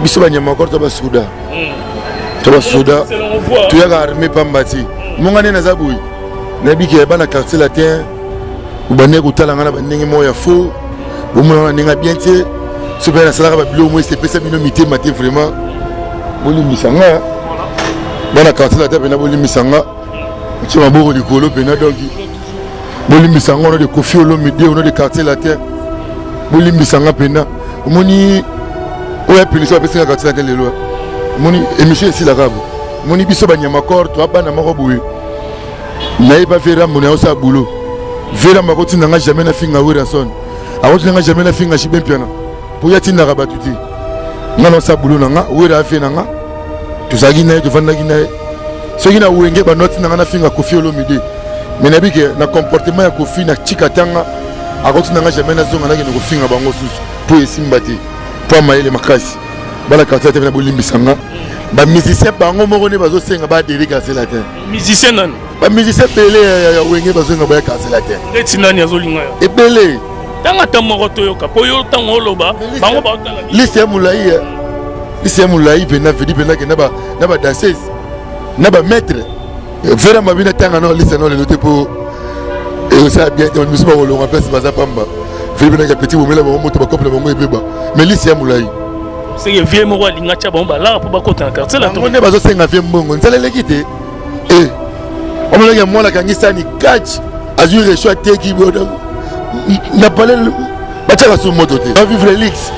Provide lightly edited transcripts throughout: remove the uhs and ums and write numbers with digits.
Biso banyama kor to basuda to basuda toyaka arme pamba ti monga nde naza boye, nayebi ke bana Quartier Latin obandaki kotala ngai na bandenge moko ya faux, bomona na ndenge ya bien te. So mpe nasalaka babiloko moko esepesa bino mitema te, vraiment bolimbisa nga. Bana Quartier Latin mpena bolimbisa nga, otie maboko likolo mpena. Donc bolimbisa nga au nom de Koffi Olomide, au nom de Quartier Latin, bolimbisa nga mpena. Omoni oyo apunition apesinga Quartier Latin lelo, omoni émission esilaka bo. Omoni biso banyama kor to bana moko boye, nayeba verambo na yosala boulot. Verambo akotinda nga jamais nafinga Werrason, akotinda nga jamais nafinga Jibe Mpiana, mpo ye atindaka bato te. Nga naosala boulot na nga, Wera afe na nga, tozalaki na ye, tovandaki na ye. Soki na Wenge bando atinda nga nafinga Koffi Olomide, mais nayebi ke na comportement ya Koffi na tika tanga, akotinda nga jamais nazonga nakende kofinga bango susu, mpo esimba te, mpo amayele makasi. Bana Quartier Latin, na bolimbisa nga. Bamusicien bango moko nde bazosenga baadhérer Quartier Latin. Musicien nani? Bamusicien ebele ya Wenge bazosenga baya Quartier Latin. Neti nani azolinga yo? Ebele. Ntango ata moko toyoka, mpo yo ntango oloba bango baotala. Liste ya molai, liste ya molai mpena vedi mpena ke na badanseuse na bamaître vera mabi. Natanga no liste no lelo te, mpo ekosala bien te. Misu bakolonga place baza pamba vedi mpena ke petit bomela bango moto bakope na bango ebeba, mais liste ya molai. Seke vie moko alinga tia bango balaka mpo bakota na quartier. Bango nde bazosenga vie mbongo, nzala eleki te. E omonaki ya mwana akangi sani kati, azwi recho, ateki na pale, batiaka su moto te, bavivre luxe.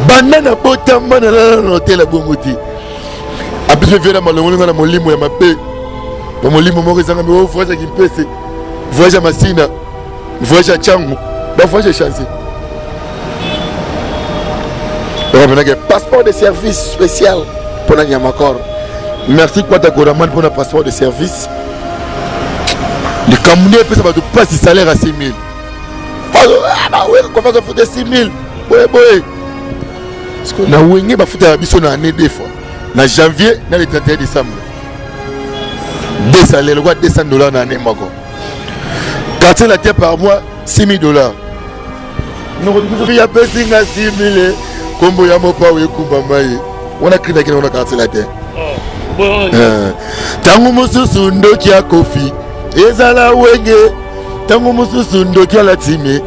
Banda na botama na lala na hotel ya bongo te. Apesi mpe viena malongoli nga na molimo ya mabe, bamolimo moko ezanga mi. Voyage ya Kimpese, voyage ya Masina, voyage ya Tshangu, bavoyage echange. Okomenake passeport de service spécial mpona Nyamakor. Merci Kwata Koraman mpona passeport de service. Likambo nde epesa bato mpasi, salaire ya 6000, confiance afute 6000 boye boye. Na Wenge bafutaka biso na année deux fois, na janvier na le 31 décembre, deux salaire lokwa 200 $ na année moko. Quartier Latin par mois 6000 $. Apesi nga 6000, nkombo ya mopao ekumbama ye wana cri na Quartier Latin. Ntango mosusu ndoki ya Koffi ezala Wenge, ntango mosusu ndoki alatime,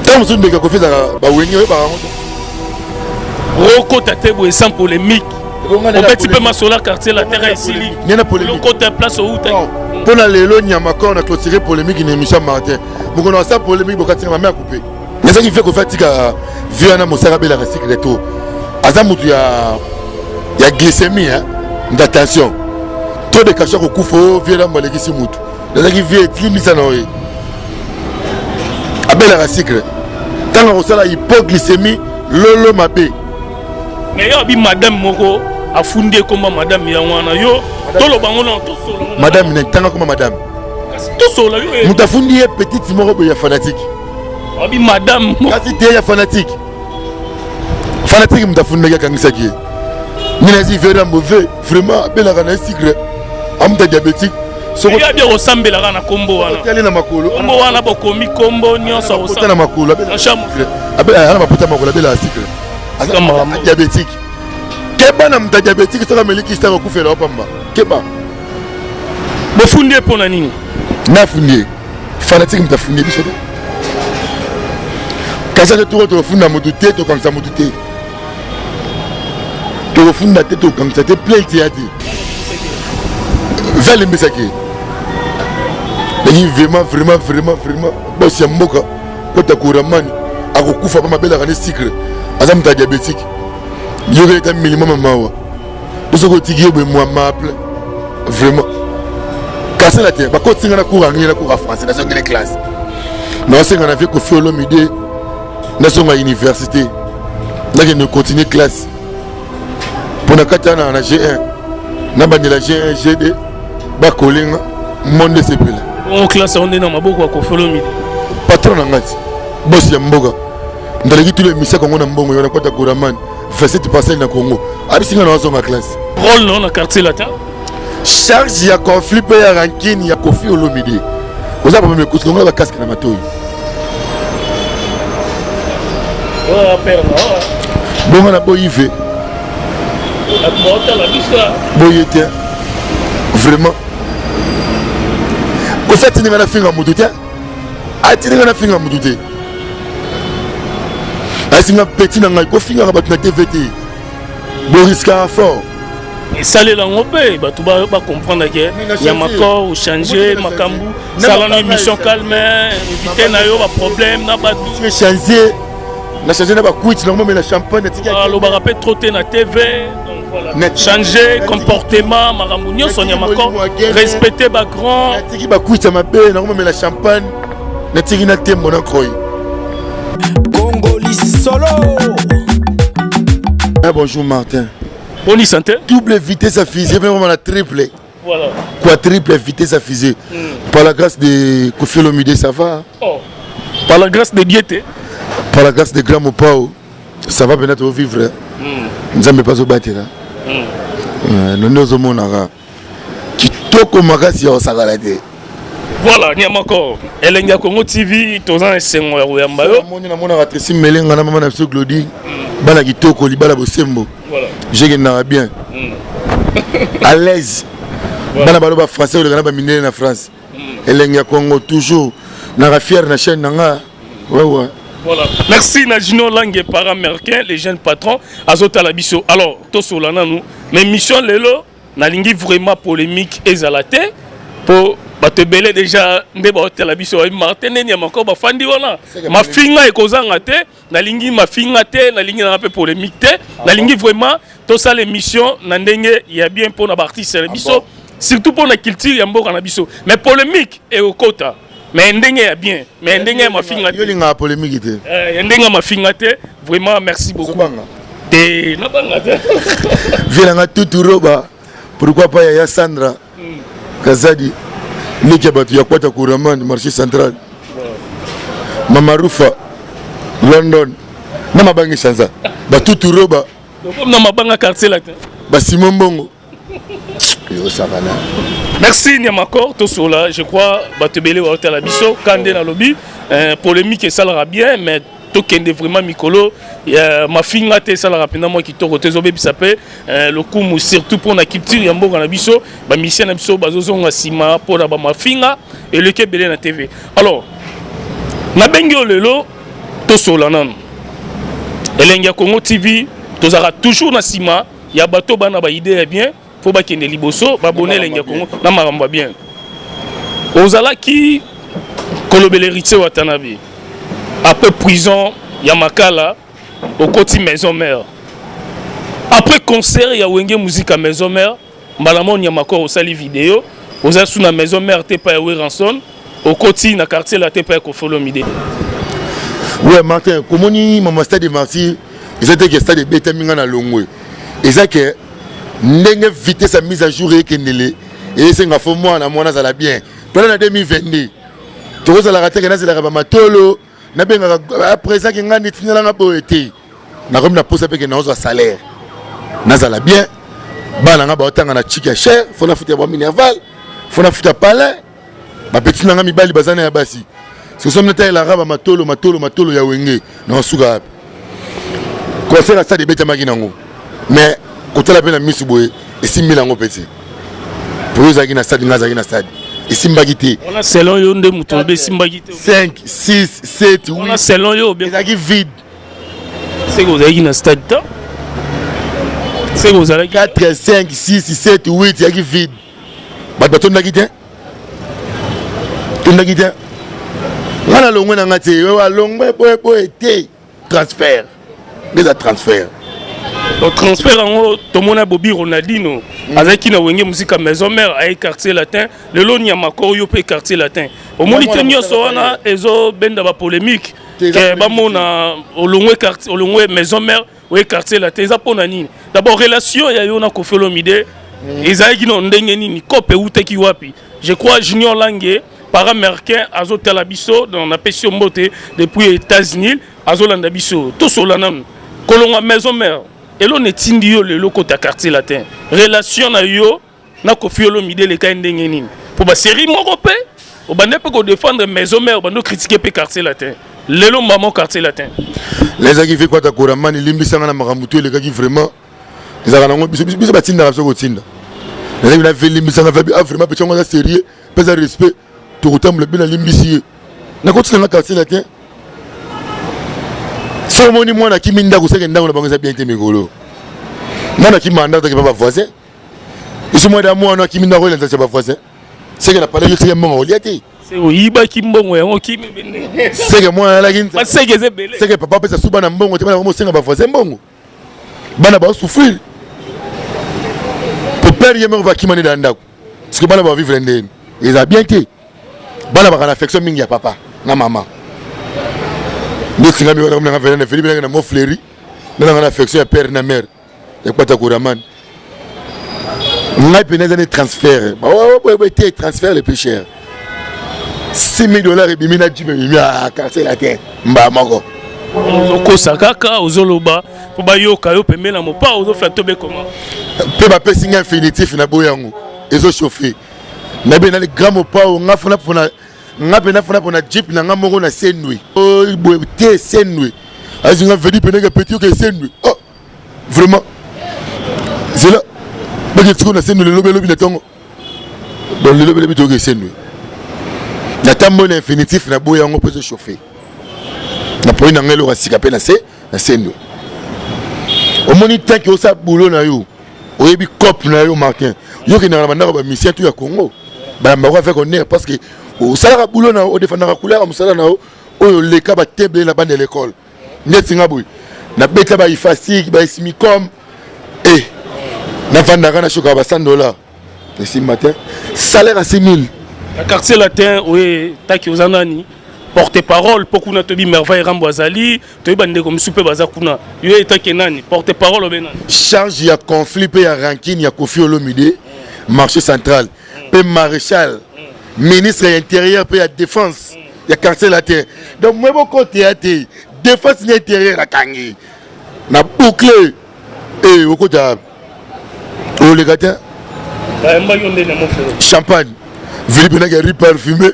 ntango mosusu ndoki ya Koffi ezalaka bawenge. Oyebaka yango te. Okota te boye sans polémique, obeti mpe masolo ya Quartier Latin esili. Nena polémique. Okota place outaki. Mpo na lelo Nyamakor na clôturer polémique na émission. Martin mokono asa polémique, bokatinga mame akupe. Nazalaki vie Koffi atika vie wana. Mosaka abelaka sucre to aza motu ya glycémie, moto attention, trop de cachet, kokufa. O vie nambo alekisi motu. Nazalaki vie etilimbisa na oye abelaka sucre, ntango akosala hypoglycémie lolo mabe. Mais yo abi madame moko afundi ekomba madame yango wana, yo toloba ngo na tosolola. Madame ne ntanga koma madame. Kasi tosolola yo. Moto afundi ye, petite moko boye ya fanatique. Abi madame. Kasi te, ya fanatique, fanatique moto afundaki, akangisaki ye. Nini azi vera mauvais, vraiment abelaka na ye sucre, amuta diabétique. Soki abi akosambelaka na kombo wana. Otali na makolo. Kombo wana bokomi kombo nyonso. Akota na makolo, ana mapota makolo, abelaka sucre, aza diabétique. Keba na moto ya diabétique, soki ameli kisi ntango akufela opamba, keba. Bofundi ye mpo na nini? Nafundi ye, fanatique moto afundi ye, biso te. Kasi ate toko tokofunda motu te, tokangisa motu te, tokofunda te, tokangisa te, plainte ya te. Ve alimbisaki ye ndenge vraiment vraiment vraiment vraiment bosi ya mboka kota Koramani akokufa mpo mabelaka ne sucre, aza moto ya diabétique. Yoka eta minimum mawa po soki otiki ye boye mwa maple vraiment kasela te. Bakotinga na cours anglais, na cours ya français, nazongele classe. Naosenga na vie Koffi Olomide nazonga université, nakende continuer classe mpo na kati wana na G1, nabandela G1 G2, bakolenga monde esepela. Bongo classe yango nde na maboko ya Koffi Olomide? Patron na ngai ti bosi ya mboka ndaleki tulu emisia Kongo na mbongo yo na kota Koraman 27 parcelle na Congo, abisinga na wazonga classe. Rôle na yo na Quartier Latin? Charge ya conflit mpe ya rancune ya Koffi Olomide oza papa mekusi longola bacasque na matoi. Bongo na boyi ve. Boye te. Vraiment. Kofi atindi nga nafinga motu te. Atindi nga nafinga motu te. Asinga petit na ngai kofingaka bato na TV te. Boriskaka fort. Esalela yango mpe bato bacomprendre ke Nyamakor ochange makambo, sala na émission calme, évite na yo baproblème na bato. Change na change na bakwiti nango, momela champagne. Alobaka mpe trop te na TV. Donc voilà, changer comportement, makambo nyonso, Nyamakor, respecter bagrand. Natiki bakwiti ya mabe nango, momela champagne, natiki na tembo na kroi. Congoli solo. Ah, bonjour Martin. Boni santé? Double vitesse à fusée, vraiment la triple. Voilà. Quadruple vitesse à fusée. Par la grâce de Koffi Olomide, ça va. Oh. Par la grâce de Dieu te. Par la grâce de Grand Mopao, ça va peut-être vivre. Nzambe pas obatela. Nonde ozomonaka kitoko makasi ya kosakala te. Voilà, Nyamakor, Elengi ya Congo TV, toza na esengo ya koyamba yo. Namoni, namonaka Tresi Melenga na mama na biso Glodi, bana kitoko, libala bosembo. Jekendaka bien, à l'aise, bana baloba français oleka na bamindele na France. Elengi ya Congo toujours naka fier na chaîne na nga, wewe. Voilà. Merci na Junior Langue, parent américain, les jeunes patrons, azotala biso. Alors, tosola nanu, mais mission lelo, nalingi vraiment polémique ezala te, po bato ebele déjà nde baotala biso bayebi Martin nde Nyamakor bafandi wana. Mafinga ekozanga te, nalingi mafinga te, nalingi nanga mpe polémique te, nalingi vraiment tosala émission na ndenge ya bien mpona baartiste na biso, surtout mpona culture ya mboka na biso. Mais polémique ekokota, mais ndenge ya bien, mais ndenge ya mafinga te. Yo olingaka polémique te. Ya ndenge ya mafinga te, vraiment merci beaucoup. Ozobanga? Te, nabanga te. Vie nanga tutu roba, pourquoi pas yaya Sandra Kazadi, leki ya bato ya kwata Kuraman, marché central, mama Rufa London na mabangi chanza batutu roba. Comme na mabanga quartier latin. Basimo mbongo yosakana. Merci Nyamakor, tosola, je crois bato ebele baotala biso kande na lobi, polémique esalaka bien, mais tokende vraiment mikolo ya mafinga te, esalaka mpenza mwa kitoko te, ezobebisa mpe lokumu, surtout mpona culture ya mboka na biso. Bamusicien na biso bazozonga nsima mpona bamafinga eleki ebele na TV. Alors nabengi yo lelo, tosola nanu. Elengi ya Congo TV, tozalaka toujours na nsima ya bato bana baidée ya bien mpo bakende liboso. Babone Elengi ya Congo na makambo ya bien. Ozalaki kolobela Héritier Watanabe après prison ya Makala, okoti Maison Mère après concert ya Wenge Musica Maison Mère. Mbala moko Nyamakor osali video, oza su na Maison Mère te pa ya Werrason, okoti na Quartier Latin pa ya Koffi Olomide. Ouais Martin, komoni mama stade Martyr eza te ke stade ebetami nga na longwe, eza ke ndenge vitesse ya mise à jour ekendele, esenga fo mwana mwana azala bien. Tona na 2022 tokozalaka teke nazelaka bamatolo, nabengaka présent ke ngai netindelanga boye te. Nakomi na posa mpe ke naozwa salaire, nazala bien. Bana nga baotanga na chiki ya cher, fo nafuta ya baminerval, fo nafuta palin. Bapeti na nga mibali baza na ya basi, soki natalelaka bamatolo matolo matolo ya Wenge na basuka wapi. Concert ya stade ebetamaki nango, mais kotala mpe na misu boye esimbi nango mpe te, po yo ozalaki na stade, nga azalaki na stade, esimbaki te. Wana selon yo nde moto obe esimbaki te. 5 6 7 Wana selon yo obe. Ezalaki vide. Seke ozalaki na stade te, seke ozalaki. 4 5 6 7 8 ezalaki vide, bato batondaki te, tondaki te. Nga na longwe na nga te, alongwe boye boye te, transfert nde eza transfert. Donc transfert yango tomona Bobi Ronaldino azalaki na Wenge Musica Maison Mère, aye Quartier Latin. Lelo Nyamakor, yo mpe Quartier Latin, omoni te nyonso wana ezobenda bapolémique ke bamona olongwe quartier, olongwe Maison Mère, oye Quartier Latin, eza mpona nini? D'abord relation ya yo na Koffi Olomide ezalaki na ndenge nini? Kope eutaki wapi? Je crois Junior Lange, parent américain, azotala biso, donc napesi yo mbote depuis États-Unis, azolanda biso. Tosola nanu, kolongwa Maison Mère, eloni etindi yo lelo kota Quartier Latin? Relation na yo na Koffi Olomide elekai ndenge nini? Po basérie moko mpe obande mpe kodéfendre Maison Mère, obande ocritiquer mpe Quartier Latin. Lelo mbamo Quartier Latin. Nazalaki ve kwata koramani, limbisanga na makambo to elekaki vraiment. Ezalaka nango biso biso batindaka biso kotinda. Nazalaki na ve limbisanga ve ah vraiment petit yango aza sérieux, pesa respect, tokotambola bino limbisi ye. Nakotinda nga Quartier Latin. Soki omoni mwana akimi ndako, seke ndako na bango eza bien te mikolo. Mwana akimi ndako taki pa ba voisin. Biso mwana mwana akimi ndako elanda ba voisin. Seke na palaki seke mbongo olia te. Se oyibaki mbongo yango kimi seke mwana alaki baseke eza ebele. Seke papa apesa su bana mbongo te, bana bamosenga ba voisin mbongo. Bana ba souffrir. Po père ye moko bakima ne na ndako. Seke bana ba vivre ndeni. Eza bien te. Bana baka na affection mingi ya papa na mama. Nde singami wana nanga vena na Philippe na mo fleuri. Na na affection ya père na mère. Ya kwata koraman. Ngai pena eza ne transfert. Ba boye te transfert le plus cher. 6 000 $ ebimi na jeep ebimi a Quartier Latin mba moko. Ozokosa kaka ozoloba mpo bayoka yo pembeni na mopa ozofla to bekoma. Mpe bapesi nga infinitif na boye yango ezochauffe. Nabe na le grand mopao nga fona pona nga pena fona pona jeep na nga moko na sendwe. Boye te sendwe. Azinga vedi pena ke petit ke sendwe. Oh vraiment. Zela bake tiko na sendwe lelo belobi na tongo. Donc lelo belobi toke sendwe. Na tambo na infinitif na boye yango mpe ezochauffe. Na poni na ngai eloko ya sika mpe na se na sendwe. Omoni tanki osala boulot na yo, oyebi cop na yo Martin. Yo okendaka na bandako ba musicien tout ya Congo. Bayambaka avec honneur parce que osalaka boulot na yo, odefendaka couleur ya mosala na yo oyo oleka ba table na bande ya l'école. Neti nga boye nabeta ba ifasik ba esmicom e navandaka na shokaka ba 100 $ esimba te salaire ya 6000. Na Quartier Latin oye taki oza nani porte parole mpo kuna toyebi Merveille Rambo azali, toyebi bandeko mosusu mpe baza kuna. Yo etaki nani porte parole obe nani? Charge ya conflit mpe ya rancune ya Koffi Olomide marché central mpe maréchal ministre ya intérieur mpe ya défense ya Quartier Latin. Donc mwe bokoteya te défense na intérieur akangi na boucle e okota oleka te. Bayambaki yo nde na mofelo. Champagne vili mpenaki ya riz parfumé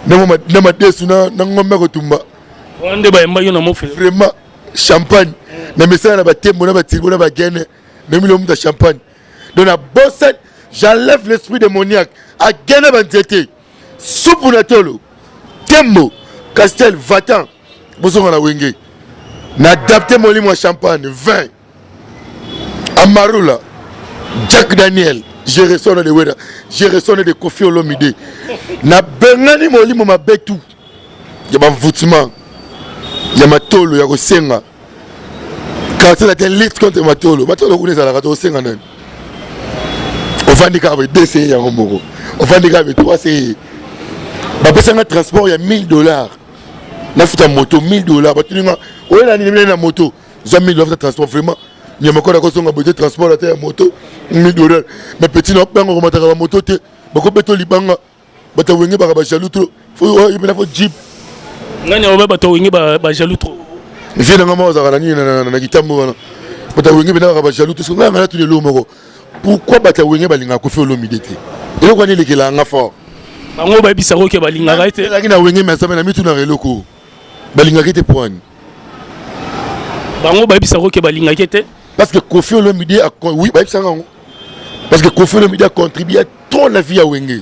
na madesu na ngombe kotumba. Wana nde bayambaki yo na mofelo. Vraiment champagne na mesana na batembo na batirbo na bagene na milo muta champagne. Donc na bosani j'enlève l'esprit démoniaque agene banzete supu na tolo tembo castel vatan bozonga na wenge na adapte molimo ya champagne 20 amarula Jack Daniel. Je reçois de Wera, je reçois de Koffi Olomide. Na bengani molimo mabe tout ya bamvutement ya matolo ya kosenga. Quartier Latin lutte contre matolo. Matolo kuna ezalaka tokosenga nani? Ovandi kaka boye 2 CE yango moko, ovandi kaka boye 3 CE. Bapesanga transport ya 1000 $ nafuta moto 1000 $. Batuni nga oyela nini na moto? Zwa 1000 $ futa transport. Vraiment nyama kona kozonga boye te, transport ata ya moto 1000 $. Mais petit na bango komataka ba moto te, bakobeta libanga. Bato wenge baka ba jaloux trop, faut yebela faut jeep. Nani obe bato wenge ba jaloux trop? Vie na nga moko azalaka na nini na kitambo wana. Bato wenge bena baka ba jaloux trop. Nga nga tuni eloko moko, pourquoi bato wenge balingaka Koffi Olomide te? Eloko wana elekelaka nga fort. Bango bayebisaka oke balingaka ete ezalaki na wenge, mais na mitunaka eloko balingaka ete poani. Bango bayebisaka oke balingaka ete parce que Koffi Olomide, oui, bayebisaka yango parce que Koffi Olomide a contribué trop la vie ya wenge.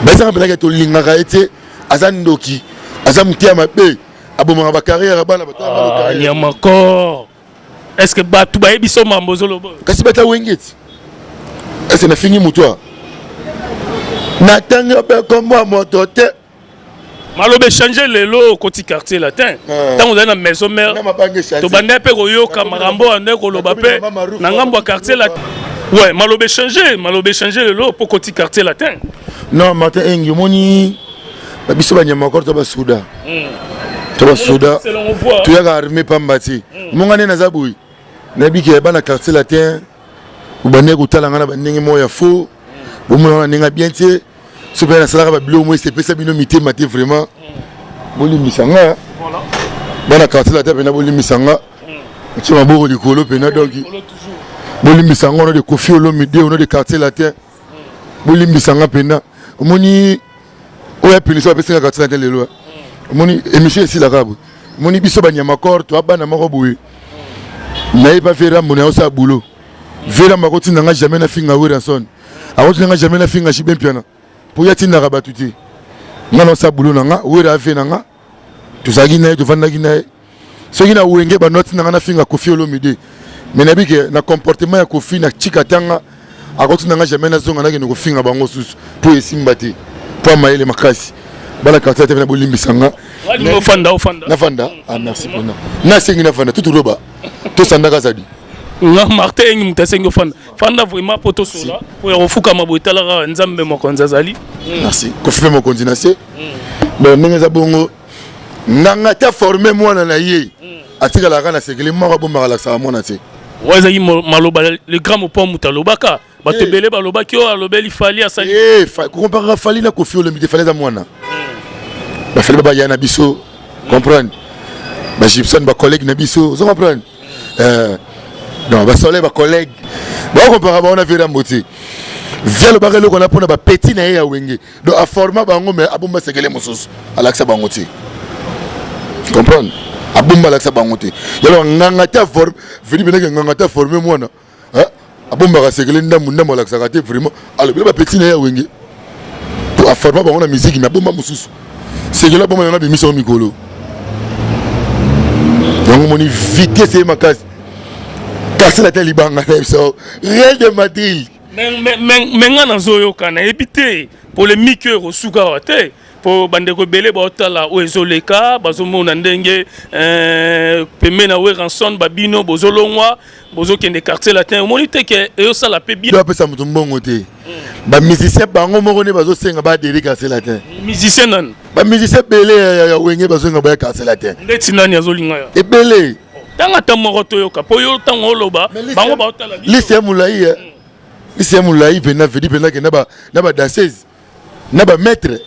Bayebisaka mpenaki tolingaka ye te, aza ndoki, aza moteya mabe, abomaka bacarrière ya bana. Nyamakor, est ce que bato bayebi so mambo ozoloba? Kasi bata wenge ti ese nafingi motu a natangi mpe kombo ya moto te. Maloba échange lelo okoti Quartier Latin. Ntango ozali na Maison Mère, tobandai mpe koyoka makambo oyo nde koloba mpe na ngambo ya Quartier Latin. Ouais, maloba échange, maloba échange lelo mpo okoti Quartier Latin. Non, Martin Engi, omoni biso banyama kor to basuda to basuda toyaka armé pamba te. Monga nde naza boye, nayebi ke bana Quartier Latin obandaki kotala nga na bandenge moko ya faux, bomona na ndenge ya bien te. So mpe nasalaka babiloko mo esepesa bino mitema te, vraiment bolimbisa nga. Bana Quartier Latin mpena bolimbisa nga, tie maboko likolo mpena. Donc bolimbisa nga au nom de Koffi Olomide, au nom de Quartier Latin, bolimbisa nga mpena. Omoni oyo apelisa bapesinga Quartier Latin lelo. Omoni émission esilaka boye, omoni biso banyama corps to abana moko boye, naye pa vieux Rambo na osala boulot. Vieux Rambo akotinda nga jamais nafinga Werrason, akotinda nga jamais nafinga JB Mpiana, mpo ye atindaka bato te. Nga na osala boulot na nga. Wera ave na nga, tozalaki na ye, tovandaki na ye. Soki na Wenge bando atinda nga nafinga Kofi Olomide, mais nayebi ke na comportement ya Kofi na Chika Tanga, akotinda nga jamais nazonga nakende kofinga bango susu, mpo esimba te, mpo amayele makasi. Bana quartier te, na bolimbisa nga. Ofanda, ofanda. Nafanda. Ah, merci mpona nasengi nafanda. Tutuloba tosandaka zadi. Nga Martin Engi, moto asengi ofanda, fanda vraiment, mpo tosola oyo akofukama boye. Etalaka Nzambe mokonzi azali. Merci. Kofi mpe mokonzi na se. Bon, ndenge eza bongo, nganga te aforme mwana na ye, atikalaka na sekele moko, abombaka, alakisaka mwana te. Oyo ezalaki maloba le grand Mopao, moto alobaka. Bato ebele balobaki oyo alobeli Fally, asali. Kokomparaka Fally na Kofi Olomide, Fally eza mwana. Bafally babaya na biso, comprendre, bagibson bacollègue na biso, ozo comprendre. Non, basoleil bacollègue, bakokompara bango na vieux Rambo te. Vieux alobaka eloko na mpona bapeti na ye ya Wenge, donc aforma bango, mais abomba sekele mosusu, alakisa bango te, comprendre. Abomba, alakisa bango te. Yaloba nganga te aforme veni penake, nganga te aforme mwana, abombaka sekele ndambu ndambu, alakisaka te. Vraiment, alobela bapeti na ye ya Wenge po aforma bango na musique, mais abomba mosusu sekele, abomba yango, abimisa yango mikolo yango. Moni vitesse ye makasi, kasi na te libanga na biso Real de Madrid. Mais nga nazoyoka, nayebi te, polémique oyo ekosuka awa te, mpo bandeko ebele baotala oyo ezoleka, bazomona ndenge pembe na Werrason, babino bozolongwa, bozokende Quartier Latin. Omoni te ke eyosala mpe bien? Bapesa moto mbongo te. Bamusicien bango moko nde bazosenga baadhérer Quartier Latin. Musicien nani? Bamusicien ebele ya Wenge bazosenga baya Quartier Latin. Ndeti nani azolinga ya? Ebele. Ntango ata moko toyoka, mpo yo ntango oloba, bango baotala. Liste ya molai, liste ya molai mpena vedi mpena ke na badanseuse na bamaître.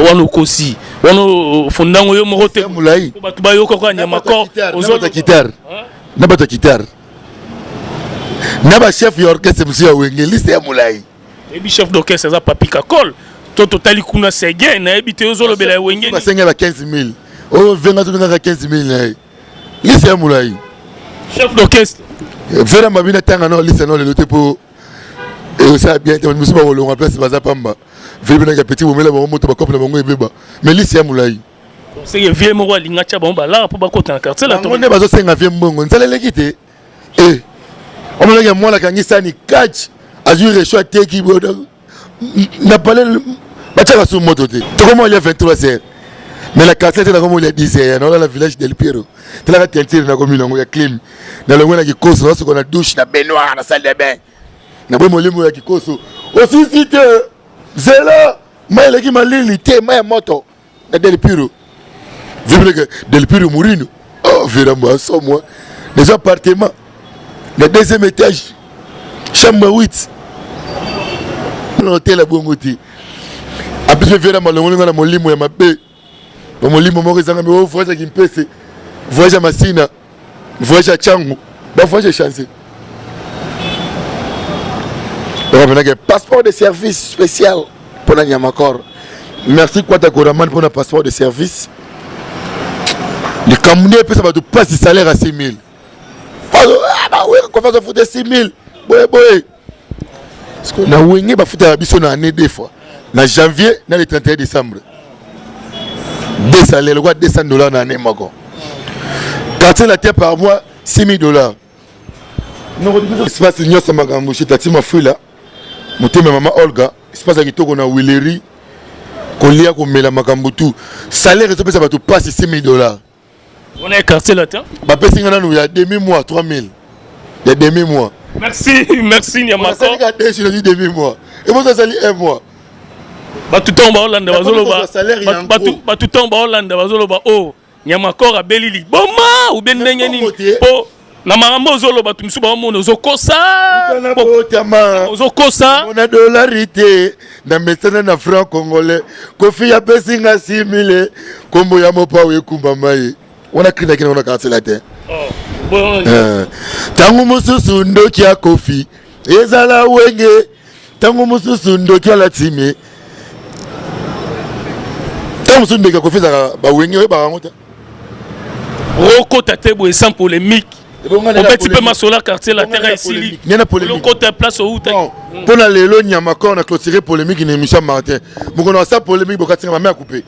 Wana okosi, wana ofondango yo moko te. Molai. Bato bayoka kaka nyama kor. Guitare na bato ya guitare na bachef ya orchestre mosusu ya Wenge, liste ya molai. Nayebi chef d'orchestre aza Papi Kakol, to totali kuna Sege, nayebi te, ozolobela ya Wenge. Basenge ba 15 000 oyo venga, tobengaka 15 000 na ye. Liste ya molai. Chef d'orchestre. Vera mabi, natanga no liste no lelo te, mpo esala bien te. Mosusu bakolonga place baza pamba, vebenaka petit bomela bango moto, bakope na bango ebeba, mais liste ya molai. Seke vieux moko alinga tia bango balara mpo bakota na quartier. Bango nde bazosenga vieux mbongo, nzala eleki te. E omonaki mwana akangi sani kach, azwi réchaud, ateki na pale, batiaka su moto te. Tokoma olia 23 heures, mais na quartier te, nakoma olia 10 heures. Naolala village Del Piero, talaka teinture nakomi nango ya clim, nalongwe na kikoso, nasoka na douche, na baignoire, na salle de bain, naboyi molimo ya kikoso. Osisi te, zela mai eleki malili te, mai ya moto na Del Piro. Vivre Del Piro Murino, oh virambo asomwa les appartements na deuxième étage, chambre 8 na hôtel ya bongo te. Apesi mpe viera malongoli nga na molimo ya mabe, bamolimo moko ezanga mi. Voyage ya Kimpese, voyage ya Masina, voyage ya Changu, bavoyage echange. Okomenake passeport de service spécial mpona Nyamakor. Merci Kwata Koraman mpona passeport de service. Likambo nde epesa bato mpasi, salaire ya 6000, confiance afute 6000 boye boye. Na Wenge bafutaka biso na année deux fois, na janvier na le 31 décembre, deux salaire lokwa 200 $ na année moko. Quartier Latin par mois 6000 $. Espace nyonso makambo chez Tati Mafuila, motema mama Olga, espace ya kitoko na Wileri, kolia, komela, makambo tu. Salaire ezopesa bato mpasi, 6000 $. Wana ya Quartier Latin. Bapesi nga nanu ya demi mois 3000 ya demi mois. Merci, merci Nyamakor. Nasalika deux demi mois, eboso asali un mois. Bato ntango baolanda bazoloba, bato ntango baolanda bazoloba: o Nyamakor abeli liboma ube ndenge nini? Mpo na makambo ozoloba, bato mosusu baomona ozokosa. Ozokosa. Na dolari te, na mesana na franc congolais. Kofi apesi nga 6000, nkombo ya Mopao ekumbama ye. Wana cri naki na Quartier Latin. Ntango mosusu ndoki ya Kofi ezala Wenge, ntango mosusu ndoki alatimi. Ntango mosusu ndeko ya Koffi ezalaka bawenge, oyebaka yango te. Okota te boye sans polémique. Obeti mpe masolo ya Quartier Latin esili, okota place outaki. Mpo na lelo nyama kor na clôturer polémique na émission Martin mokono asa polémique, bokatinga mame akupe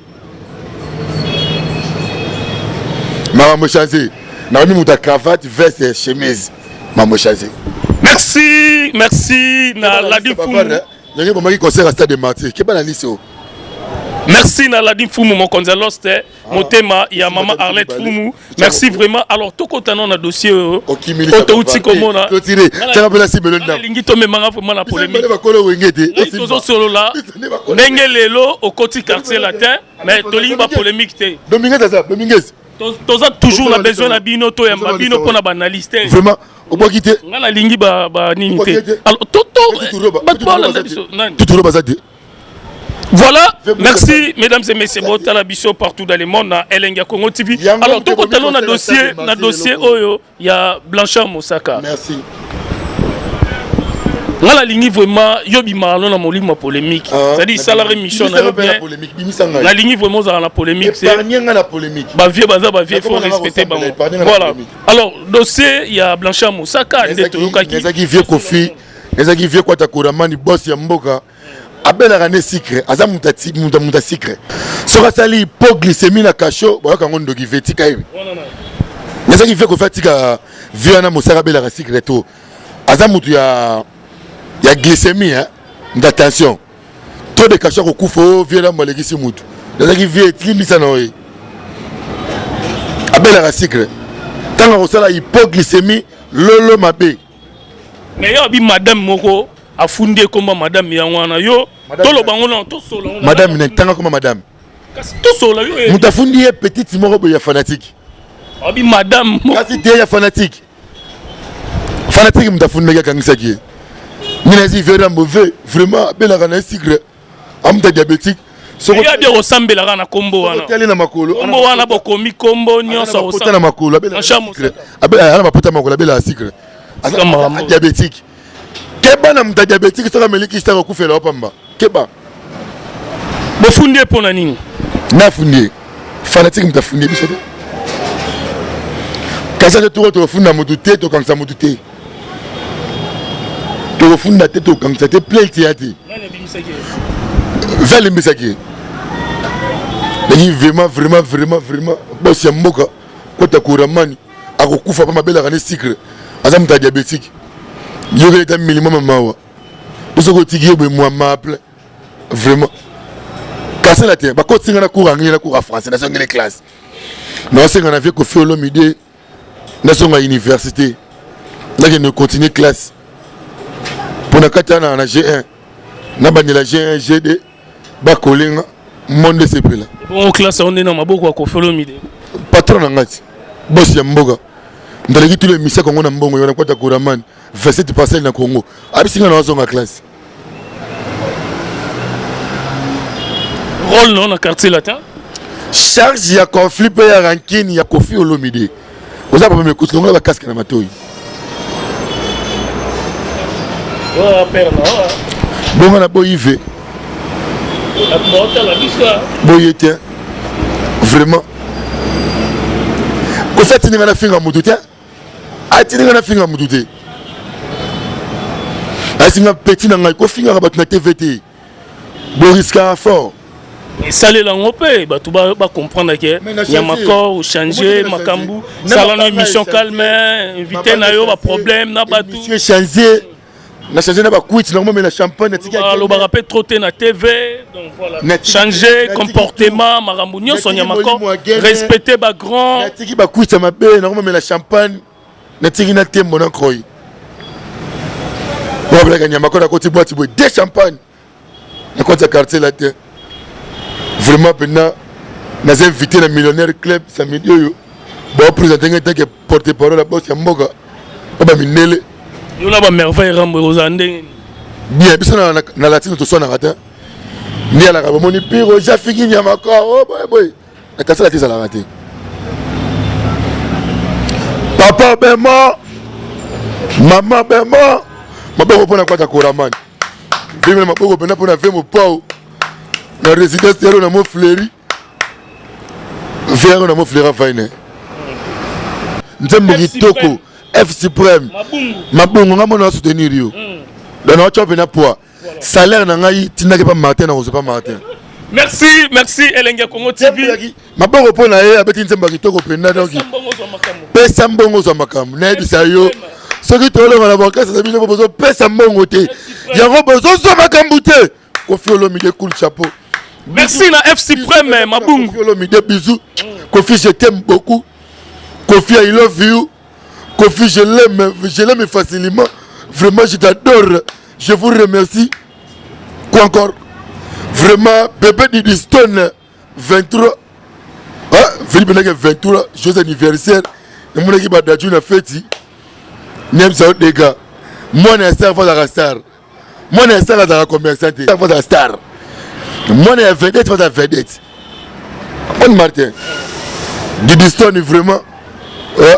makambo change. Nakomi moto ya cravate, veste, chemise, makambo change. Merci, merci na Ladi Fumu. Ndenge bomaki concert ya Stade de Martyr, keba na lisi oyo. Merci na Ladi Mfumu, mokonzi ya Lost, motema ya mama Arlette Fumu. Merci vraiment. Alors tokotana na dossier oyo oyo touti komona. Elingi tomemanga vraiment na polémique. Bakolo Wenge te. Tozosolola ndenge lelo okoti Quartier Latin, mais tolingi bapolémique te. Dominguez aza Dominguez. Toza toujours na besoin na bino, toyamba bino mpona baanalyste. Vraiment, obwaki te. Nga nalingi banini te. Alors bato balanda biso nani? Tuturo baza te. Voilà, merci mesdames et messieurs, botala biso partout dans le monde na Elengi Congo TV. Alors tokotalo na dossier oyo ya Blanchard Mosaka. Merci. Nga nalingi vraiment yo bimaka no na molimo ya polémique. C'est-à-dire salaka émission na yo bien. Nalingi vraiment ozala na polémique. Épargne na polémique. Bavieux baza bavieux, faut respecter bango. Voilà. Alors dossier ya Blanchard Mosaka nde toyokaki. Ezaki vieux Koffi, ezaki vieux Kwata Koramani, boss ya mboka. Abelaka nde sucre, aza moto ya sucre. Soki asali hypoglycémie na cachot, bayoka yango ndoki vetika ye. Ezaki vieux Koffi atika vieux wana Mosaka abelaka sucre to. Aza moto ya glycémie, hein, d'attention. Trop de cachot akokufa o vieux na alekisi motu. Ezalaki vieux etilimbisa na oye. Abelaka sucre. Ntango akosala hypoglycémie lolo mabe. Mais yo abi madame moko afundi ekomba madame yango wana, yo toloba ngo na tosola. Madame na ntanga koma madame. Kasi tosola yo. Moto afundi ye, petite moko boye ya fanatique. Abi madame. Kasi te, ya fanatique. Fanatique moto afundaki, akangisaki ye. Nini azi vera mauvais, vraiment abelaka na ye sucre, amuta diabétique. Soki abi akosambelaka na kombo wana. Otali na makolo. Kombo wana bokomi kombo nyonso. Akosambela na makolo, abelaka na mapota makolo, abelaka sucre, diabétique. Keba na moto ya diabétique, soki ameliki sitaka okufela opamba, keba. Bofundi ye mpo na nini? Nafundi ye, fanatique moto afundi ye, biso te. Kasi ate toko tokofunda motu te, tokangisa motu te, tokofunda te, tokangisa te, plainte ya te. Ve alimbisaki ye ndenge vraiment, vraiment, vraiment, vraiment bosi ya mboka kota koramani akokufa mpo mabelaka ne sucre, aza moto ya diabétique. Yokeli ata milimo mamawa mpo soki otiki ye boye mwa maple vraiment kasala te. Bakotinga na cours anglais, na cours ya français, nazongeli classe, naosenga na vieux Koffi Olomide nazonga université, nakende continuer classe mpo na kati wana na G1, nabandela G1, G2, bakolenga monde esepela. Bongo classe yango nde na maboko ya Koffi Olomide? Patron na ngai ti bosi ya mboka ndalaki tolo emisia Kongo na mbongo yo na kwata koramani 27 parcelle na Congo, abisinga na wazonga classe. Rôle na na Quartier Latin? Charge ya conflit mpe ya rancune ya Koffi Olomide oza papa mekuti, longola bacasque na matoi. Bongo na boyive boye te. Vraiment Koffi atindinga na finga motu te, atindinga na finga motu te. Asinga petit na ngai kofingaka bato na TV te, boriskaka fort. Esalela yango mpe bato bacomprendre ke Nyamakor ochange makambo, sala na émission calme, invité na yo baproblème na bato. Change na change na bakwiti nango, momela champagne. Alobaka mpe trop te na TV. Donc voilà, changer comportement, makambo nyonso, Nyamakor, respecter bagrand. Natiki bakwiti ya mabe nango, momela champagne, natiki na tembo na kroi oabelaka. Nyamakor nakoti boîte boye de champagne na kati ya Quartier Latin. Vraiment mpena naza invité na Millionnaire Club samedi oyo, baoprésente ngai tant que porte parole ya boss ya mboka po bamindele. Yo na bamerveille Rambo ekozala ndenge? Bien, biso na latine toswanaka te. Nde alaka bomoni pire jafiki Nyamaka o boye boye na kasala te, ezalaka te. Papa bemo, mama bemo, maboko mpona kwata koramani vime na maboko mpena mpona ve mopao na résidence yalo na Mont Fleuri. Viyango na moflera fine. Nzembo kitoko. F suprême. Mabungu nga mona soutenir yo. Donc na otya pena poids. Salaire na ngai tindaki pa Martin na kozwa pa Martin. Merci, merci Elenge Congo TV. Maboko mpo na ye abeti nzembo ya kitoko mpenza donc pesa mbongo ozwa makambo nayebisa yo soki tolonga na bakasa na bino bozopesa mbongo te yango bozozwa makambo te. Koffi Olomide cool chapeau. Merci na F Suprême Mabungu. Koffi Olomide bisous. Koffi je t'aime beaucoup. Koffi I love you. Koffi je l'aime facilement. Vraiment je t'adore. Je vous remercie. Quoi encore? Vraiment bébé Didi Stone 23 ah, Philippe Nake 23 joyeux anniversaire. Namonaki ba dadju na feti. Nayebisa yo dega. Mwana ya star fazaka star. Mwana ya star azalaka commerçant te. Azalaka star. Mwana ya vedette azalaka vedette. Bon Martin. Didi Stone vraiment. Euh,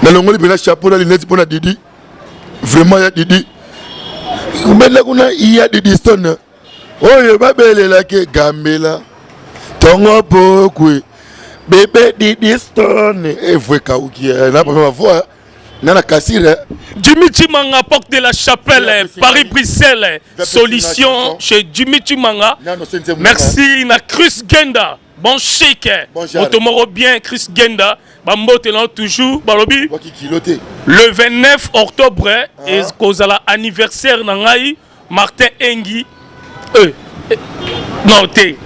nalongoli mpena chapeau na lunette mpo na Didi. Vraiment ya Didi. Mbenda kuna ya Didi Stone. Oyo babelelaki gambela. Tongo pokwe. Bebe Didi Stone. Evwe kauki. Na première fois. Nana Kassir. Jimmy Chimanga, porte de la chapelle, Paris-Bruxelles, solution chez Jimmy Chimanga. Merci na Chris Genda, bon chic, Otomoro bien, Chris Genda, Bambote toujours, Balobi. Le 29 octobre, et kozala anniversaire na ngai, Martin Engi. Non, te.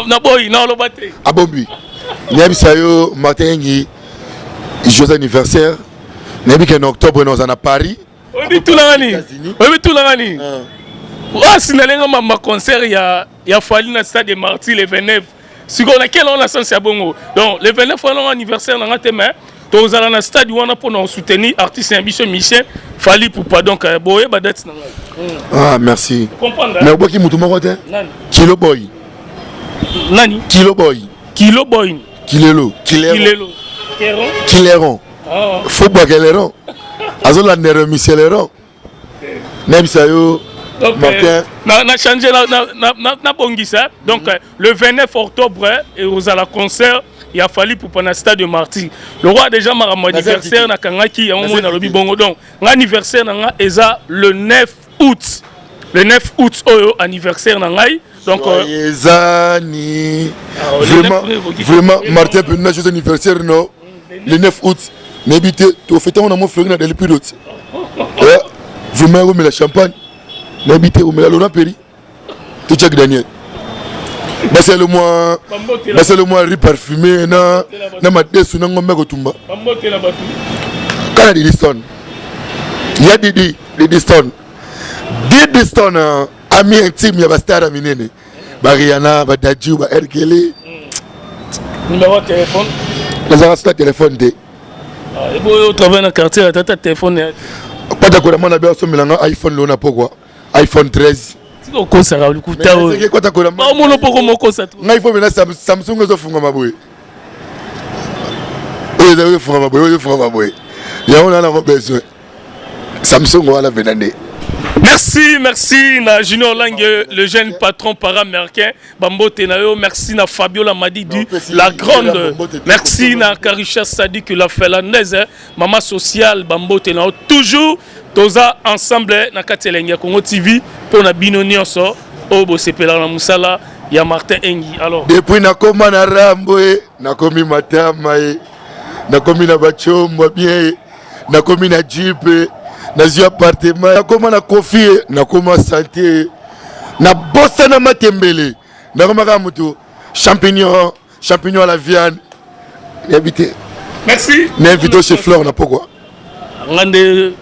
Na boy, non, loba te. Abombi. Nayebisa yo Martin Engi, joyeux anniversaire. Nayebi ke na octobre naza na Paris. Oyebi tunanga nini? Oyebi tunanga nini? Asinalenga mamba concert ya Fally na stade de Martyrs le 29. Sikoyo na quel wana sens ya bongo? Donc le 29 wana anniversaire na nga te mais tozala na stade wana pour na soutenir artiste ya biso Michel Fally Ipupa. Donc boye ba date na ngai. Ah merci. Comprendre? Mais oboki mutu moko te? Nani? Kilo boy. Nani? Kilo boy. Kilo boy. Kilelo. Kilelo. Kileron. Ah. Faut boire Kileron. Azolandera Michel Leron. Nayebisa yo Donc, Martin. Na changé na bongisa. Donc le 29 octobre et aux à la concert il a fallu pour pendant stade de Martyrs. Le roi déjà m'a mon anniversaire na kangaki ya mo na lobi bongo. Donc l'anniversaire na nga eza le 9 août. Le 9 août oyo anniversaire na ngai. Donc Joyeux vraiment vraiment Martin Pena joyeux anniversaire no le 9 août. Nayebi te tofete yango na mo fleury na Delpilot. Vraiment omela champagne. Nayebi te omela Laurent Perry to Jack Daniel. Basala mwa basala mwa riz parfumé na madesu na ngombe kotumba. Kana Didi Stone. Ya Didi, Didi Stone. Didi Stone ami intime ya ba star ya minene. Ba Rihanna, ba Dadju, ba Erkele. Numéro de téléphone? Nazalaka sika téléphone te. Ah, eboyo travaille na quartier tata téléphone. Pata kola mwana be asombela nga iPhone lona pokwa. iPhone 13. Tika okosaka lokuta oyo. Kota kola mwana. Omona poko mokosa tu. Ngai phone na Samsung ezofungama boye. Oyo ezofungama boye, oyo ezofungama boye. Yango na nango besoin. Samsung wana pena nde. Merci, merci na Junior Lange, le jeune patron para-américain. Bambote na yo, merci na Fabiola Madidu, la grande. Merci na Karisha Sadik, la finlandaise, maman sociale, Bambote na yo. Toujours, toza ensemble na kati ya Congo TV pour na bino nyonso oyo bosepela na musala ya Martin Engi. Alors, depuis nakoma na Rambo e, nakomi matama e, nakomi na bachombo bien e, nakomi na jeep e, nazwi appartement, nakoma na kofi e, nakoma santé e, nabosana matembele, nakoma kaka moto champignon, champignon à la viande. Nayebi te. Merci. Na invité chez Fleur na pokwa. Ngande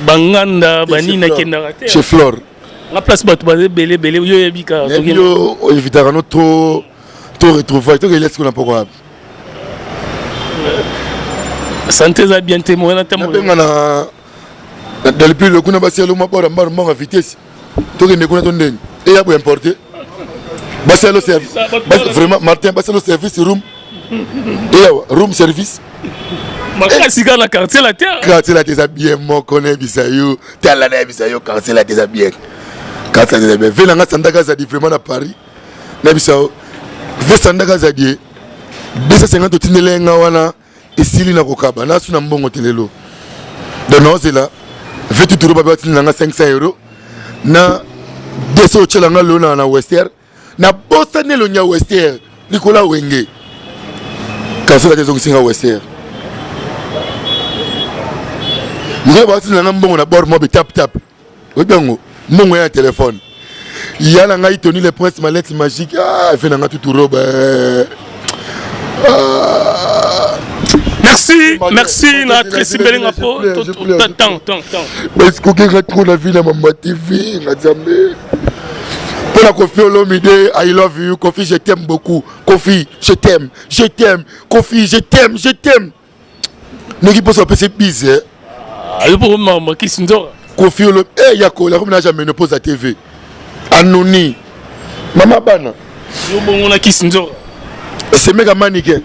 banganda banini nakendaka te. Chez Fleur. Nga place bato baza ebele ebele yo oyebi kaka. Nayebi yo oevitaka no trop to retrouvaille to kelesi kuna pokwa wapi. Santé eza bien te moyen ata nabenga na Delpilo kuna basi ya loma bora mbaro mbongo vitesse tokende kuna to ndeni eya bo importer basi ya lo service vraiment Martin basi ya lo service room eya room service makasi kaka na quartier la terre quartier la terre eza bien moko nayebisa yo tala nayebisa yo quartier la terre eza bien quartier la terre eza bien ve nanga Sandaka azali vraiment na Paris nayebisa yo ve Sandaka azali ye. 250 otindela nga wana esili na kokaba nasu na mbongo te lelo. Donc naozela vetu turo babe batindela nga 500 euros na 200 otyela nga lelo na, na wester nabosani elongi ya wester likolo ya wenge kasola te ezongisi nga wester likolo batindela nga mbongo na bord mobe tap tap oyebi yango mbongo ya telefone ya na ngai tony le prince malete magique ah, efe na ngai tutu robe eh. ah. Merci, merci na Tracy Belenga po tant tant tant. Baskoki trop na vie na mama TV na Nzambe. Pour la Koffi Olomide, I love you. Koffi, je t'aime beaucoup. Koffi, je t'aime, je t'aime. Koffi, je t'aime, je t'aime. Noki poso apesi bise. Eh. Ayo pour mama kisinzora. Koffi Olomide, eh yako, la comme na ménopause à TV. Anoni. Mama bana. Yo bongo na kisinzora. Semeka manike.